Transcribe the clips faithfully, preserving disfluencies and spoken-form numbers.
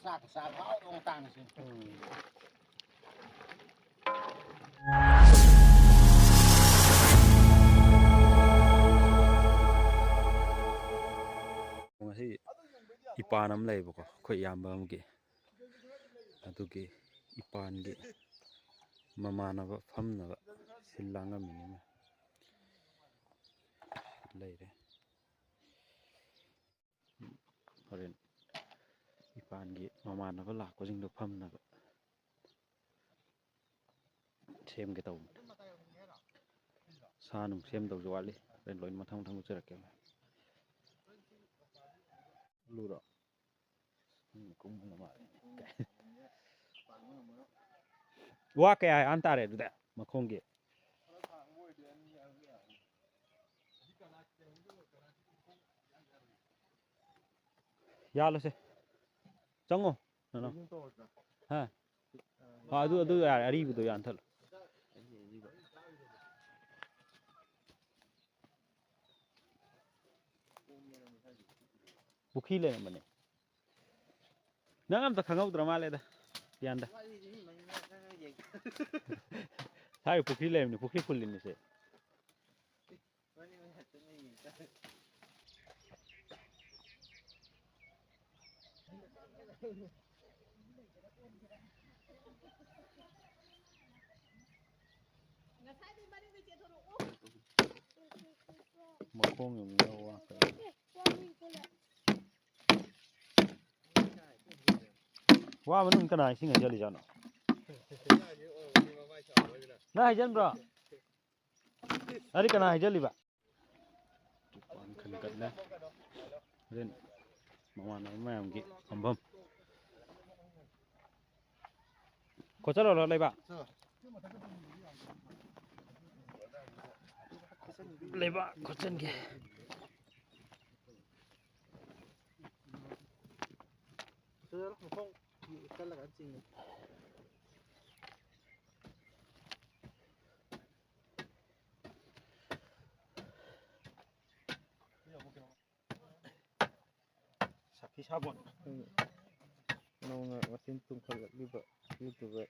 ꯆꯥꯛꯀ ꯆꯥꯕ ꯍꯥꯎꯗꯧ ꯃꯇꯥꯡꯁꯦ꯫ ꯉꯁꯤ ꯏꯄꯥꯟ ꯑꯃ ꯂꯩꯌꯦꯕꯀꯣ, ꯑꯩꯈꯣꯏ ꯏꯌꯥꯝꯕ ꯑꯃꯒꯤ꯫ ꯑꯗꯨꯒꯤ ꯏꯄꯥꯟꯒꯤ ꯃꯃꯥꯟꯅꯕ ꯐꯝꯅꯕ ꯁꯤꯜ ꯂꯥꯡꯉꯝꯃꯤꯅꯤꯅꯦ꯫ ꯂꯩꯔꯦ꯫ ꯍꯣꯔꯦꯟ ꯏꯄꯥꯟꯒꯤ ꯃꯃꯥꯟꯅꯕ ꯂꯥꯛꯄꯁꯤꯡꯗꯣ ꯐꯝꯅꯕ ꯁꯦꯝꯒꯦ ꯇꯧꯕꯅꯤ꯫ ꯁꯥ ꯅꯨꯡ ꯁꯦꯝꯗꯧꯁꯨ ꯋꯥꯠꯂꯤ꯫ ꯍꯣꯔꯦꯟ ꯂꯣꯏꯅ ꯃꯊꯪ ꯃꯊꯪ ꯎꯠꯆꯔꯛꯀꯦ꯫ ꯑꯂꯨꯔꯣ? ꯎꯝ, ꯀꯨꯝꯕꯅ ꯃꯥꯜꯂꯦ꯫ ꯋꯥ ꯀꯌꯥ ꯍꯥꯟ ꯇꯥꯔꯦ ꯑꯗꯨꯗ ꯃꯈꯣꯡꯒꯤ? ꯌꯥꯜꯂꯁꯦ꯫ ꯆꯪꯉꯣ꯫ ꯅꯅꯥꯎ꯫ ꯍꯥ? ꯑ, ꯑꯗꯨ, ꯑꯗꯨ ꯌꯥꯔꯦ, ꯑꯔꯤꯕꯗꯣ ꯌꯥꯟꯊꯠꯂꯣ꯫ ꯄꯨꯈ꯭ꯔꯤ ꯂꯩꯔꯝꯕꯅꯦ꯫ ꯅꯪ ꯑꯝꯇ ꯈꯪꯍꯧꯗ꯭ꯔ ꯃꯥꯜꯂꯦꯗ, ꯄꯤꯌꯥꯟꯗ꯫ ꯁ꯭ꯋꯥꯏ ꯄꯨꯈ꯭ꯔꯤ ꯂꯩꯔꯝꯅꯦ, ꯄꯨꯈ꯭ꯔꯤ ꯐꯨꯜꯂꯤꯅꯦꯁꯦ꯫ ꯃꯈꯣꯡ ꯌꯨꯡꯉꯒ ꯋꯥ ꯀꯩꯅꯣ꯫ ꯋꯥ ꯃꯅꯨꯡ ꯀꯅꯥ ꯏꯁꯤꯡ ꯍꯩꯖꯜꯂꯤꯖꯥꯠꯅꯣ? ꯅꯪ ꯍꯩꯖꯟꯕ꯭ꯔꯣ? ꯑꯗꯨꯗꯤ ꯀꯅꯥ ꯍꯩꯖꯜꯂꯤꯕ? ꯇꯨꯄꯥꯟ ꯈꯟꯒꯠꯂꯦ꯫ ꯍꯣꯔꯦꯟ ꯃꯃꯥꯟꯅꯕ ꯃꯌꯥꯝꯒꯤ ꯐꯝꯐꯝ꯫ ꯈꯣꯠꯆꯜꯂꯣ ꯂꯩꯕꯥꯛ꯫ ꯂꯩꯕꯥꯛ ꯈꯣꯠꯆꯟꯒꯦ꯫ ꯃꯈꯣꯡ ꯀꯜꯂꯒ ꯆꯤꯡꯉꯦ꯫ ꯁꯥꯐꯤ ꯁꯥꯕꯣꯟ꯫ ꯎꯝ꯫ ꯁꯦꯟ ꯊꯨꯝ ꯈꯜꯂꯛꯂꯤꯕ YouTuber꯫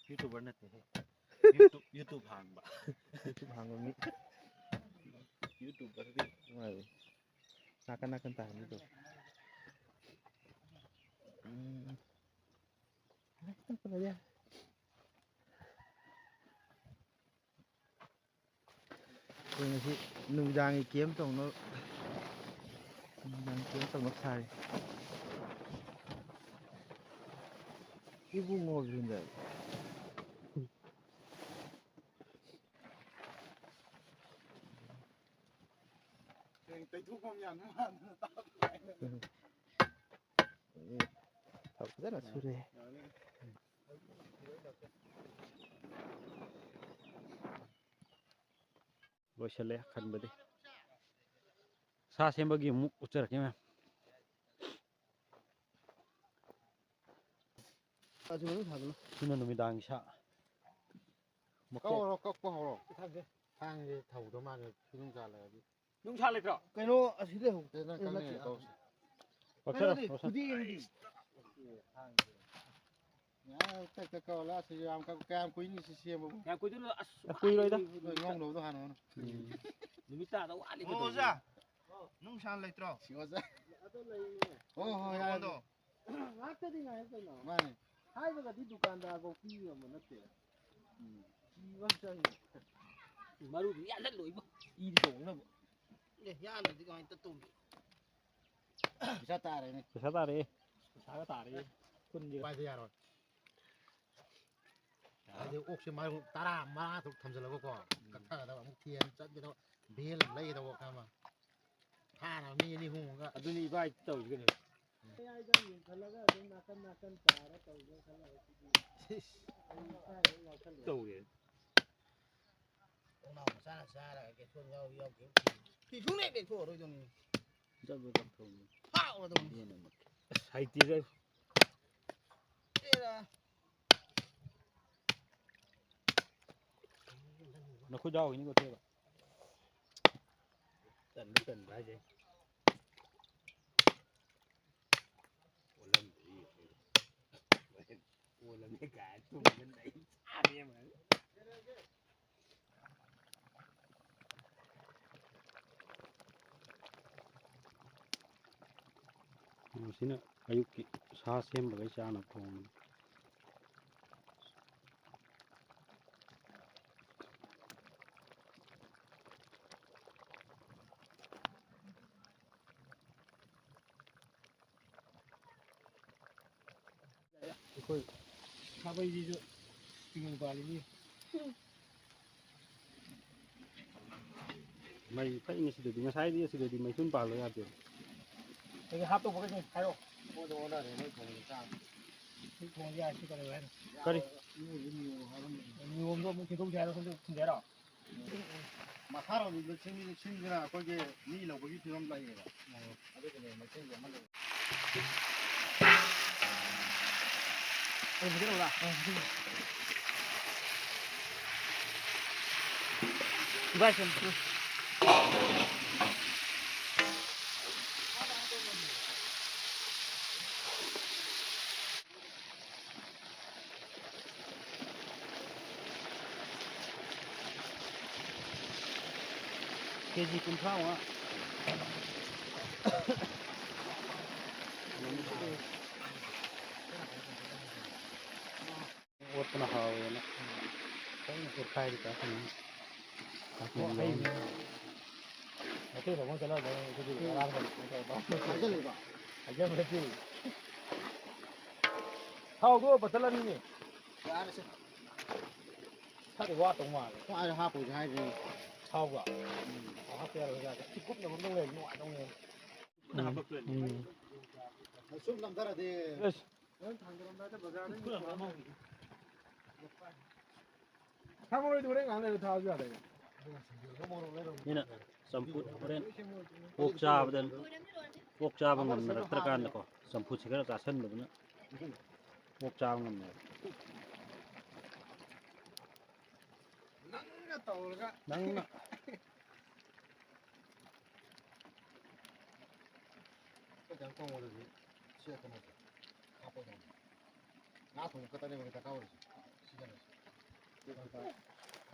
YouTuber ꯅꯠꯇꯦꯍꯦ꯫ YouTube, YouTube ꯍꯥꯡꯕ꯫ YouTube ꯍꯥꯡꯕ ꯃꯤ꯫ YouTuberꯗꯤ꯫ ꯅꯨꯡꯉꯥꯏꯕꯅꯤ꯫ ꯅꯥꯀꯟ ꯅꯥꯀꯟ ꯇꯥꯍꯟꯕꯤꯗꯣ꯫ ꯎꯝ꯫ ꯅꯥꯀꯟ ꯅꯥꯀꯟ ꯌꯥ꯫ ꯑꯩꯈꯣꯏ ꯉꯁꯤ ꯅꯨꯃꯤꯗꯥꯡꯒꯤ camp ꯇꯧꯅꯕ, ꯅꯨꯃꯤꯗꯥꯡ camp ꯇꯧꯅꯕ ꯁꯥꯔꯤ꯫ ꯏꯕꯨꯡꯉꯣ ꯒ꯭ꯔꯤꯟꯗ꯫ ꯍꯌꯦꯡ ꯇꯩꯊꯣꯛꯐꯝ ꯌꯥꯝ ꯅꯨꯡꯉꯥꯏꯗꯅ ꯇꯥꯕ ꯅꯨꯡꯉꯥꯏꯅ꯫ ꯎꯝ꯫ ꯊꯕꯛ ꯐꯖꯅ ꯁꯨꯔꯦ꯫ ꯂꯣꯏꯁꯤꯜꯂꯦ ꯈꯟꯕꯗꯤ꯫ ꯁꯥ ꯁꯦꯝꯕꯒꯤ ꯑꯃꯨꯛ ꯎꯠꯆꯔꯛꯀꯦ, ꯃꯌꯥꯝ꯫ ꯑꯗꯨ ꯃꯅꯨꯡ ꯊꯥꯒꯠꯂꯣ꯫ ꯁꯤꯅ ꯅꯨꯃꯤꯗꯥꯡꯒꯤ ꯁꯥ꯫ ꯃꯀꯣꯛ꯫ ꯀꯛꯍꯧꯔꯣ, ꯀꯛꯄ ꯍꯧꯔꯣ꯫ ꯊꯥꯡꯁꯦ꯫ ꯊꯥꯡꯁꯦ ꯊꯧꯗꯧ ꯃꯥꯜꯂꯦ, ꯐꯤꯕꯝ ꯆꯥ ꯂꯩꯔꯗꯤ꯫ ꯅꯨꯡꯁꯥ ꯂꯩꯇ꯭ꯔꯣ? ꯀꯩꯅꯣ, ꯑꯁꯤ ꯂꯩꯍꯧ-, ꯅꯠꯇꯦ, ꯅꯪ ꯑꯦ, ꯀꯛꯅꯤꯡꯉꯗꯤ ꯅꯠꯇꯦ꯫ ꯀꯛꯎꯁꯦ꯫ ꯀꯛꯁꯔꯣ, ꯀꯩꯅꯣꯗꯤ, ꯀꯛꯁꯔꯣ꯫ ꯈꯨꯗꯦꯡꯗꯤ꯫ ꯊꯥꯡꯁꯦ꯫ ꯌꯥꯔꯦ, ꯇꯛ ꯇꯛ ꯀꯛꯑꯣ, ꯂꯥꯁ ꯌꯥꯝ ꯀꯛ-, ꯀꯌꯥꯝ ꯀꯨꯏꯅꯤ ꯁꯤ ꯁꯦꯝꯕꯕꯨ? ꯀꯌꯥꯝ ꯀꯨꯏꯗꯣꯏꯅꯣ? ꯑꯁ, ꯀꯨꯏꯔꯣꯏꯗ꯫ ꯅꯣꯏ ꯉꯧꯅꯕꯗꯣ ꯍꯥꯟꯅ ꯍꯣꯠꯅꯧ꯫ ꯎꯝ꯫ ꯅꯨꯃꯤꯠ ꯇꯥꯗꯧ ꯋꯥꯠꯂꯤ ꯑꯣ, ꯀꯩꯗꯧꯕꯅꯣ? ꯑꯣꯖꯥ꯫ ꯅꯨꯡꯁꯥ ꯂꯩꯇ꯭ꯔꯣ? ꯁꯤ ꯑꯣꯖꯥ꯫ ꯑꯗꯣ ꯂꯩꯌꯦ꯫ ꯍꯣ, ꯍꯣꯏ, ꯌꯥꯔꯦ꯫ ꯅꯉꯣꯟꯗꯣ꯫ ꯉꯥꯛꯇꯗꯤ ꯉꯥꯏꯌꯨ ꯀꯩꯅꯣ꯫ ꯃꯥꯅꯦ꯫ ꯍꯥꯏꯕꯒꯗꯤ ꯗꯨꯀꯥꯟꯗꯥꯔꯐꯥꯎ ꯄꯤꯕ ꯉꯝꯕ ꯅꯠꯇꯦ꯫ ꯎꯝ꯫ ꯀꯤꯕ ꯑꯃ ꯆꯪꯉꯤ꯫ ꯃꯔꯨꯗꯨ ꯌꯥꯜꯍꯜꯂꯣ ꯏꯕꯣ꯫ ꯏꯗꯤ ꯇꯣꯡꯅꯕ꯫ ꯑꯦ, ꯌꯥꯜꯂꯗꯤ ꯀꯃꯥꯏꯅ ꯇꯧ-, ꯇꯧꯅꯤ? ꯄꯩꯁꯥ ꯇꯥꯔꯦꯅꯦ꯫ ꯄꯩꯁꯥ ꯇꯥꯔꯦ꯫ ꯄꯩꯁꯥꯒ ꯇꯥꯔꯦ꯫ ꯀꯨꯟꯒꯤ꯫ ꯄꯥꯏꯗ ꯌꯥꯔꯣꯏ꯫ ꯑꯗꯩ ꯑꯣꯛꯁꯦ ꯃꯔꯨ ꯇꯔꯥ, ꯃꯉꯥ, ꯇꯔꯨꯛ ꯊꯝꯖꯤꯜꯂꯒꯀꯣ, ꯎꯝ꯫ ꯀꯛꯊꯒꯗꯕ, ꯑꯃꯨꯛ ꯊꯦꯟ ꯆꯠꯀꯗꯕ, ꯚꯦꯟ ꯑꯃ ꯂꯩꯒꯗꯕ ꯋꯥꯈꯜ ꯑꯃ꯫ ꯊꯥꯅꯕ ꯃꯤ ꯑꯅꯤ ꯑꯍꯨꯝ ꯑꯃꯒ꯫ ꯑꯗꯨꯅꯤ ꯏꯕꯥꯏ ꯇꯧꯔꯤꯁꯤ ꯀꯩꯅꯣ꯫ ꯃꯌꯥꯏꯗ ꯌꯨꯡꯈꯠꯂꯒ ꯑꯗꯨꯝ ꯅꯥꯀꯟ ꯅꯥꯀꯟ ꯇꯥꯔ ꯇꯧꯒꯦ ꯈꯜꯂꯒ ꯁꯤꯗꯤ ꯁꯤꯁ꯫ ꯑꯩ ꯏꯁꯥ ꯍꯦꯛ ꯉꯥꯎꯁꯜꯂꯛꯑꯦ꯫ ꯇꯧꯔꯦ꯫ ꯊꯣꯡꯅꯥꯎ ꯃꯆꯥꯅ ꯆꯥꯔꯒ ꯀꯦꯁꯣꯟ ꯌꯥꯎ-, ꯌꯥꯎꯗꯦ꯫ ꯐꯤ ꯁꯨꯡꯂꯦꯞ ꯂꯦꯞꯊꯣꯛꯑꯔꯣꯏꯗꯧꯅꯤ꯫ ꯖꯕ ꯖꯕ ꯊꯣꯡꯉꯤ꯫ ꯐꯥꯎꯔꯗꯧꯅꯤ꯫ ꯌꯦꯟ ꯑꯃ꯫ ꯑꯁ, ꯍꯩꯇꯦꯗ ꯑꯩ꯫ ꯑꯦꯔꯥ꯫ ꯅꯈꯨꯠ ꯌꯥꯎꯈꯤꯅꯤꯀꯣ, ꯊꯦꯕ꯫ ꯇꯟꯕ ꯇꯟꯕ ꯍꯥꯏꯁꯦ꯫ ꯑꯣꯜꯂꯝꯗ꯭ꯔꯤ꯫ ꯑꯣꯜꯂꯝꯃꯦ ꯀꯥꯏ ꯇꯨꯝꯗꯅ ꯑꯩ ꯆꯥꯔꯦ ꯃꯥ꯫ ꯃꯁꯤꯅ ꯑꯌꯨꯛꯀꯤ ꯁꯥ ꯁꯦꯝꯕꯈꯩ ꯆꯥꯅꯕ ꯊꯣꯡꯕꯅꯤ꯫ ꯑꯩꯈꯣꯏ ꯈꯥꯕꯩꯁꯤꯁꯨ ꯆꯤꯡ ꯄꯥꯜꯂꯤꯅꯤ꯫ ꯃꯩ ꯐꯩꯅꯦ ꯁꯤꯗꯗꯤ, ꯉꯁꯥꯏꯗꯤ ꯑꯁꯤꯗꯗꯤ ꯃꯩꯁꯨꯝ ꯄꯥꯜꯂꯣ ꯌꯥꯗꯦ꯫ ꯑꯗꯨ ꯍꯥꯞꯇꯧꯕ ꯀꯩꯅꯣ ꯍꯥꯏꯔꯛꯑꯣ꯫ ꯃꯣꯏꯗ ꯑꯣꯟꯅꯔꯦ, ꯅꯣꯏ ꯊꯣꯡꯕꯗ ꯆꯥꯕ꯫ ꯁꯤ ꯊꯣꯡꯕ ꯌꯥꯏ, ꯁꯤ ꯀꯩꯗꯧꯋꯦ ꯍꯥꯏꯅꯣ? ꯀꯔꯤ? ꯅꯤꯌꯣꯝꯗꯣ ꯑꯃꯨꯛ ꯊꯤꯟꯗꯣꯛꯁꯦ ꯍꯥꯏꯔꯣ, ꯈꯪꯗꯦ, ꯊꯤꯟꯖꯦ ꯍꯥꯏꯔꯣ? ꯃꯈꯥꯔꯣꯝꯗ ꯁꯤꯡ-, ꯁꯤꯡꯗꯨꯅ ꯑꯩꯈꯣꯏꯒꯤ ꯃꯤ ꯂꯧꯕꯒꯤ ꯐꯤꯕꯝ ꯂꯩꯌꯦꯕ꯫ ꯑꯗꯨꯒꯤꯅꯦ ꯃꯩꯇꯩꯒꯤ ꯑꯃ ꯂꯩ꯫ ꯀꯦꯖꯤ ꯀꯨꯟꯊ꯭ꯔꯥ ꯃꯉꯥ꯫ ꯑꯣꯠꯄꯅ ꯍꯥꯎꯋꯦꯅ꯫ ꯐꯖꯅ ꯑꯣꯠꯈꯥꯏꯔꯤ ꯀꯥꯁꯤꯅ꯫ ꯀꯥꯁꯤꯅ ꯑꯣ, ꯍꯩ꯫ ꯌꯥꯎꯔꯤ꯫ ꯃꯩꯇꯩ ꯊꯣꯡꯕ ꯆꯠꯂꯝꯃꯦ ꯑꯗꯨꯗꯤ ꯎꯝ꯫ ꯉꯔꯥꯡ ꯀꯩꯅꯣ ꯇꯧꯕ꯫ ꯍꯥꯏꯖꯜꯂꯤꯕ? ꯍꯥꯏꯖꯜꯂꯤ꯫ ꯊꯥꯎꯗꯣ ꯕꯇꯜ ꯑꯅꯤꯅꯦ꯫ ꯌꯥꯔꯦꯁꯦ꯫ ꯈꯔꯗꯤ ꯋꯥꯠꯇꯧ ꯃꯥꯜꯂꯦ꯫ ꯁ꯭ꯋꯥꯏꯗ ꯍꯥꯞꯄꯨꯁꯦ ꯍꯥꯏꯗ꯭ꯔꯤꯅꯦ꯫ ꯊꯥꯎꯒ? ꯎꯝ꯫ ꯊꯥꯎ ꯍꯥꯞꯄ ꯌꯥꯔꯣꯏ, ꯌꯥꯔꯣꯏ꯫ ꯁꯤ ꯀꯨꯞꯅꯕ ꯑꯝꯇꯪ ꯂꯩꯔꯗꯤ ꯅꯨꯡꯉꯥꯏꯗꯧꯅꯦ꯫ ꯎꯝ꯫ ꯁꯨꯝ ꯅꯝꯊꯔꯗꯤ꯫ ꯑꯁ꯫ ꯅꯪ ꯊꯥꯡꯗꯔꯝꯗꯥꯏꯗ ꯕꯖꯥꯔꯗꯒꯤ ꯄꯨꯔꯛꯑꯃ ꯍꯧꯖꯤꯛ꯫ ꯁꯥ ꯃꯔꯣꯏꯗꯨ ꯍꯣꯔꯦꯟ ꯉꯥꯏꯍꯥꯛ ꯂꯩꯔ ꯊꯥꯛꯑꯁꯨ ꯌꯥꯗꯥꯏꯅꯦ? ꯃꯤꯅ ꯆꯝꯐꯨꯠ ꯍꯣꯔꯦꯟ ꯑꯣꯛ ꯆꯥꯕꯗ, ꯑꯣꯛ ꯆꯥꯕ ꯉꯝꯅꯔꯛꯇ꯭ꯔꯀꯥꯟꯗꯀꯣ, ꯆꯝꯐꯨꯠꯁꯦ ꯈꯔ ꯆꯥꯁꯟꯕꯗꯨꯅ ꯑꯣꯛ ꯆꯥꯕ ꯉꯝꯃꯦꯕ꯫ ꯅꯪꯅ ꯇꯧꯔꯒ꯫ ꯅꯪꯅ꯫ ꯀꯩꯅꯣ ꯇꯧꯕꯗꯗꯤ ꯁꯤ ꯀꯩꯅꯣꯁꯦ ꯍꯥꯞꯄꯗꯧꯅꯤ꯫ ꯉꯥ ꯊꯣꯡꯕ ꯈꯛꯇꯅꯦꯕ ꯗꯔꯀꯥꯔ ꯑꯣꯏꯔꯤꯁꯦ꯫ ꯁꯤꯗꯅꯦ꯫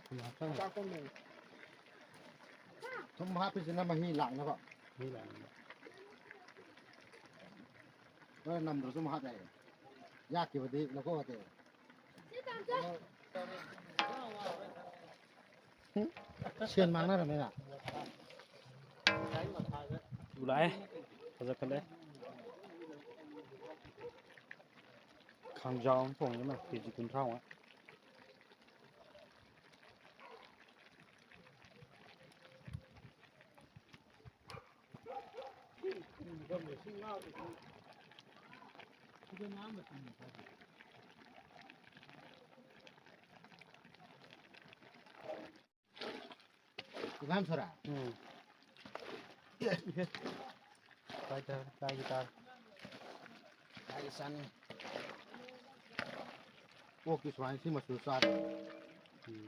ꯊꯨꯝ ꯍꯥꯞꯆꯜꯂꯣ꯫ ꯊꯨꯝ ꯍꯥꯞꯄꯤꯁꯤꯅ ꯃꯍꯤ ꯂꯥꯡꯅꯕ꯫ ꯃꯍꯤ ꯂꯥꯡꯅꯕ꯫ ꯍꯣꯔꯦꯟ ꯅꯝꯗ꯭ꯔꯁꯨ ꯑꯃꯨꯛ ꯍꯥꯞ ꯌꯥꯏꯌꯦ꯫ ꯌꯥꯛꯈꯤꯕꯗꯤ ꯂꯧꯊꯣꯛꯑꯗꯤ꯫ ꯁꯦꯟ ꯃꯥꯡꯅꯔꯝꯃꯦꯅ꯫ ꯂꯥꯛꯑꯦ꯫ ꯐꯖꯈꯠꯂꯦ꯫ ꯈꯥꯡꯖꯥꯎ ꯑꯃ ꯊꯣꯡꯉꯦ ꯃꯥ ꯀꯦ ꯖꯤ ꯀꯨꯟꯊ꯭ꯔꯥꯃꯨꯛ꯫ ꯏꯝꯐꯥꯜ ꯁꯣꯔꯥ? ꯎꯝ꯫ ꯏꯍꯦ꯫ ꯀꯥꯏ ꯇꯥꯔꯦ? ꯀꯥꯏꯒꯤ ꯇꯥꯔꯦ? ꯀꯥꯏꯒꯤ ꯆꯥꯅꯤꯡ? ꯑꯣꯛꯀꯤ ꯁꯨꯃꯥꯏꯅ ꯁꯤ ꯃꯆꯨ ꯆꯥꯗꯦ꯫ ꯎꯝ꯫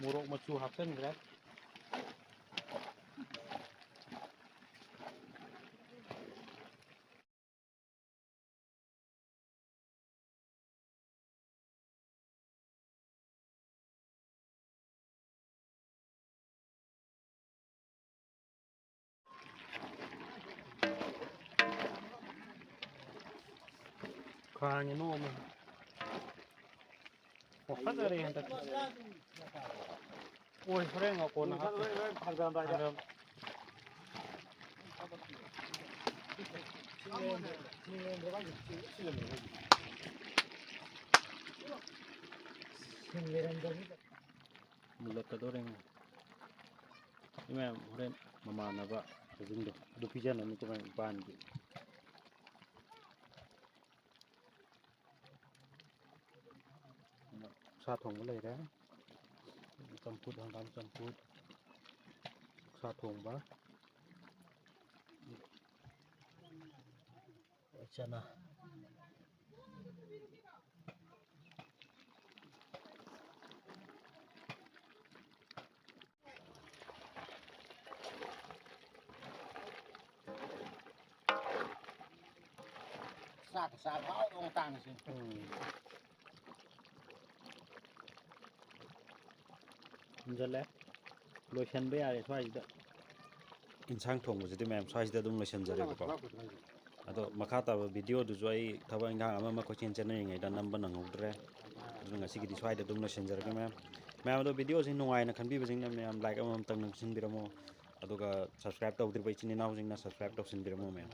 ꯃꯣꯔꯣꯛ ꯃꯆꯨ ꯍꯥꯞꯆꯤꯟꯈ꯭ꯔꯦ꯫ ꯈꯥꯡꯉꯦ ꯅꯣꯡꯃ꯫ ꯑꯣ, ꯐꯖꯔꯦ ꯍꯟꯗꯛꯇꯤ꯫ ꯑꯣꯏ, ꯍꯣꯔꯦꯟ ꯉꯥꯛꯀꯣꯟꯅ ꯍꯥꯞꯀꯦ꯫ ꯍꯣꯔꯦꯟ ꯊꯥꯡꯖꯔꯝꯗꯥꯏꯗ꯫ ꯊꯥꯡꯖꯔꯝ-, ꯃꯨꯜꯂꯛꯀꯗꯧꯔꯦ꯫ ꯁꯤ ꯃꯌꯥꯝ ꯍꯣꯔꯦꯟ ꯃꯃꯥꯟꯅꯕ ꯀꯖꯤꯟꯗꯣ ꯑꯗꯨ ꯄꯤꯖꯅꯕꯅꯤ ꯀꯃꯥꯏ ꯏꯄꯥꯅꯗꯤ꯫ ꯁꯥ ꯊꯣꯡꯕ ꯂꯩꯔꯦ꯫ ꯆꯝꯐꯨꯠ, ꯍꯪꯒꯥꯝ ꯆꯝꯐꯨꯠ, ꯁꯥ ꯊꯣꯡꯕ꯫ ꯆꯅꯥ꯫ ꯆꯥꯛꯀ ꯆꯥꯕ ꯍꯥꯎꯕ ꯃꯇꯥꯡꯁꯦ꯫ ꯎꯝ꯫ ꯃꯨꯟꯖꯜꯂꯦ꯫ ꯂꯣꯏꯁꯟꯕ ꯌꯥꯔꯦ ꯁ꯭ꯋꯥꯏꯁꯤꯗ꯫ ꯏꯟꯁꯥꯡ ꯊꯣꯡꯕꯁꯤꯗꯤ ꯃꯌꯥꯝ ꯁ꯭ꯋꯥꯏꯁꯤꯗ ꯑꯗꯨꯝ ꯂꯣꯏꯁꯤꯟꯖꯔꯦꯕꯀꯣ꯫ ꯑꯗꯣ ꯃꯈꯥ ꯇꯥꯕ ꯚꯤꯗꯤꯑꯣꯗꯨꯁꯨ ꯑꯩ ꯊꯕꯛ ꯏꯟꯈꯥꯡ ꯑꯃ ꯑꯃ ꯀꯣꯏꯆꯦꯟ ꯆꯦꯟꯅꯔꯤꯉꯩꯗ ꯅꯝꯕ ꯅꯪꯍꯧꯗ꯭ꯔꯦ꯫ ꯑꯗꯨꯅ ꯉꯁꯤꯒꯤꯗꯤ ꯁ꯭ꯋꯥꯏꯗ ꯑꯗꯨꯝ ꯂꯣꯏꯁꯤꯟꯖꯔꯒꯦ ꯃꯌꯥꯝ꯫ ꯃꯌꯥꯝ ꯑꯗꯣ ꯚꯤꯗꯤꯑꯣꯁꯤ ꯅꯨꯡꯉꯥꯏꯅ ꯈꯟꯕꯤꯕꯁꯤꯡꯅ ꯃꯌꯥꯝ ꯂꯥꯏꯛ ꯑꯃꯃꯝꯇꯪ ꯅꯝꯁꯤꯟꯕꯤꯔꯝꯃꯣ꯫ ꯑꯗꯨꯒ ꯁꯕꯁꯀ꯭ꯔꯥꯏꯕ ꯇꯧꯗ꯭ꯔꯤꯕ ꯏꯆꯤꯟ ꯏꯅꯥꯎꯁꯤꯡꯅ ꯁꯕꯁꯀ꯭ꯔꯥꯏꯕ ꯇꯧꯁꯤꯟꯕꯤꯔꯝꯃꯣ ꯃꯌꯥꯝ꯫